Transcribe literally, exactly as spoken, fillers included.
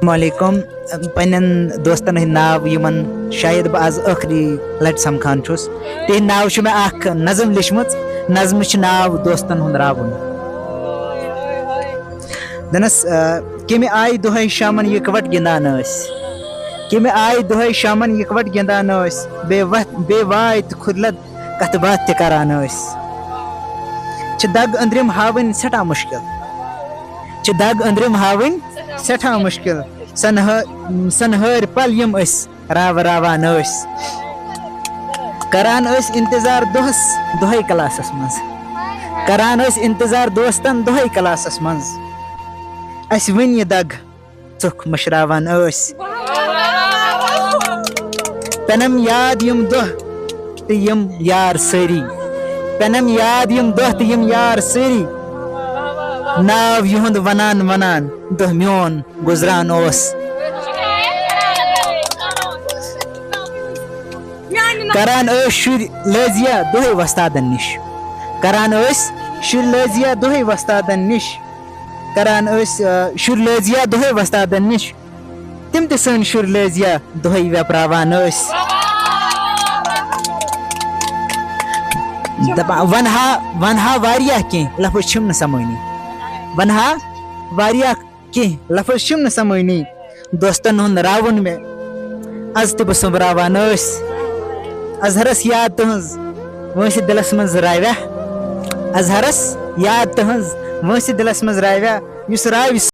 السلام علیکم۔ پننٮ۪ن دوستن ہٕنٛدۍ ناو، یِمن شاید بہٕ از ٲخری لٹہِ سمکھان چھُس، تِہنٛدۍ ناو چھُ مےٚ اکھ نظم لیچھمٕژ۔ نظمہِ چھُ ناو دوستن ہُنٛد راوُن۔ دنس، آ، کیٚمہِ آیہِ دۄہے شامن یکوٹ گِنٛدان ٲسۍ، کیٚمہِ آیہِ دۄہے شامن یکوٹ گِنٛدان ٲسۍ، بے وتھ، بے واے تہٕ کھُرلد کتھ باتھ تہِ کران ٲسۍ۔ چھِ دگ أنٛدرِم ہاوٕنۍ سٮ۪ٹھاہ مُشکِل، چھِ دگ أنٛدرِم ہاوٕنۍ سٮ۪ٹھاہ مُشکِل۔ سنہٕ-، سنہٲرۍ پل یِم أسۍ راوٕ راوان ٲسۍ۔ کران ٲسۍ انتظار دۄہس دۄہے کلاسس منٛز، کران ٲسۍ انتظار دوستن دۄہے کلاسس منٛز۔ اسہِ وٕنہِ یہِ دگ ژُکھ مٔشراوان ٲسۍ۔ پٮ۪نم یاد یِم دۄہ تہٕ یِم یار سٲری، پٮ۪نم یاد یِم دۄہ تہٕ یِم یار سٲری۔ ناو یِہُنٛد ونان ونان دۄہ میون گُزران اوس۔ کران ٲسۍ شُرۍ لٲزیا دۄہے وۄستادن نِش، کران ٲسۍ شُرۍ لٲزیا دۄہے وۄستادن نِش، کران ٲسۍ، آ، شُرۍ لٲزیا دۄہے وۄستادن نِش۔ تِم تہِ سٲنۍ شُرۍ لٲزیا دۄہے ویپراوان ٲسۍ۔ دپان، ونہا، ونہا واریاہ کینٛہہ، لفظ چھِم نہٕ سمٲنی۔ ونہا واریاہ کینٛہہ، لفظ چھِم نہٕ سمٲنی۔ دوستن ہُنٛد راوُن مےٚ از تہِ بہٕ سوٚمبراوان ٲسۍ۔ اظہرس یاد تُہنٛز وٲنٛسہِ دِلس منٛز راویہ۔ اظہرس یاد تُہنٛز وٲنٛسہِ دِلس منٛز راویہ، یُس راوِ